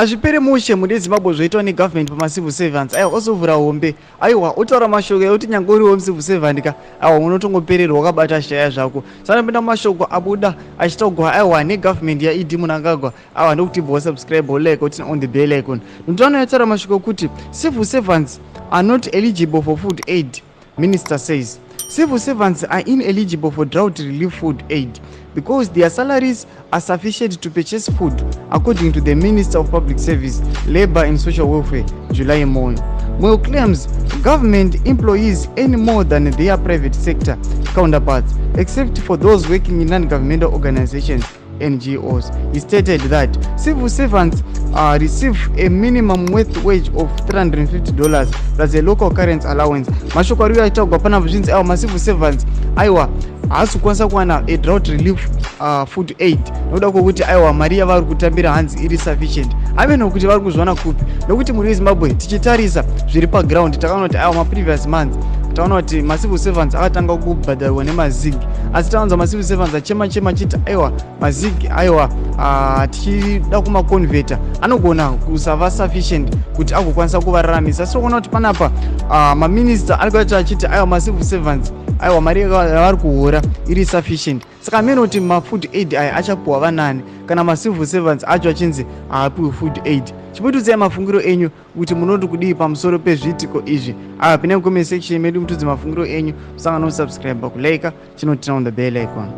Hazvipere mushe mune Zimbabwe zvoitwa negovernment pamacivil servants. Aiwa, ozovhura hombe. Aiwa, otaura mashoko ekuti nyange uriwo mucivil servant ka, aiwa, unotongopererwa wakabata shaya zvako. Sanopinda mumashoko abuda achitaugwa, aiwa, negovernment yaED Mnangagwa. Aiwa, ndokuti bva wasubscribe, wolike, woturn on the bell icon. Ndotaona yataura mashoko ekuti civil servants are not eligible for food aid. Minister says civil servants are ineligible for drought relief food aid because their salaries are sufficient to purchase food, according to the Minister of Public Service, Labour and Social Welfare, July Moyo. Moyo claims government employees earn more than their private sector counterparts, except for those working in non-governmental organizations, NGOs. He stated that civil servants receive a minimum worth wage of $350 plus a local currency allowance. Mashoko ari aitaurwa panapa, zvinzi aiwa, macivil servants, aiwa, haasi kukwanisa kuwana a drought relief food aid nokuda kwokuti, aiwa, mari yavari kutambira hanzi iri sufficient. Ameno kuti vari kuzviwana kupi, nokuti muri weZimbabwe, tichitarisa zviri paground, takaona kuti, aiwa, maprevious months taona kuti macivil servants akatanga kubhadharwa nemaZiG, asi taanzwa macivil servants achema chema achiti, aiwa, maZiG, aiwa, tichida kumaconverta anogona kusava sufficient kuti agokwanisa kuvararamisa. Asi tokuona kuti panapa maminista ari kuita achiti, aiwa, macivil servants, aiwa, mari yavari kuhora iri sufficient. Saka amene kuti mafood aid aya achapuhwa vanani kana macivil servants acho achinzi haapiwi food aid? Chimbotiudzai mafungiro enyu kuti munoti kudii pamusoro pezviitiko izvi. Ava pinai mucomment section medu, mutudze mafungiro enyu. Musangano kusubscribe, kulike, chinoturn on the bell icon.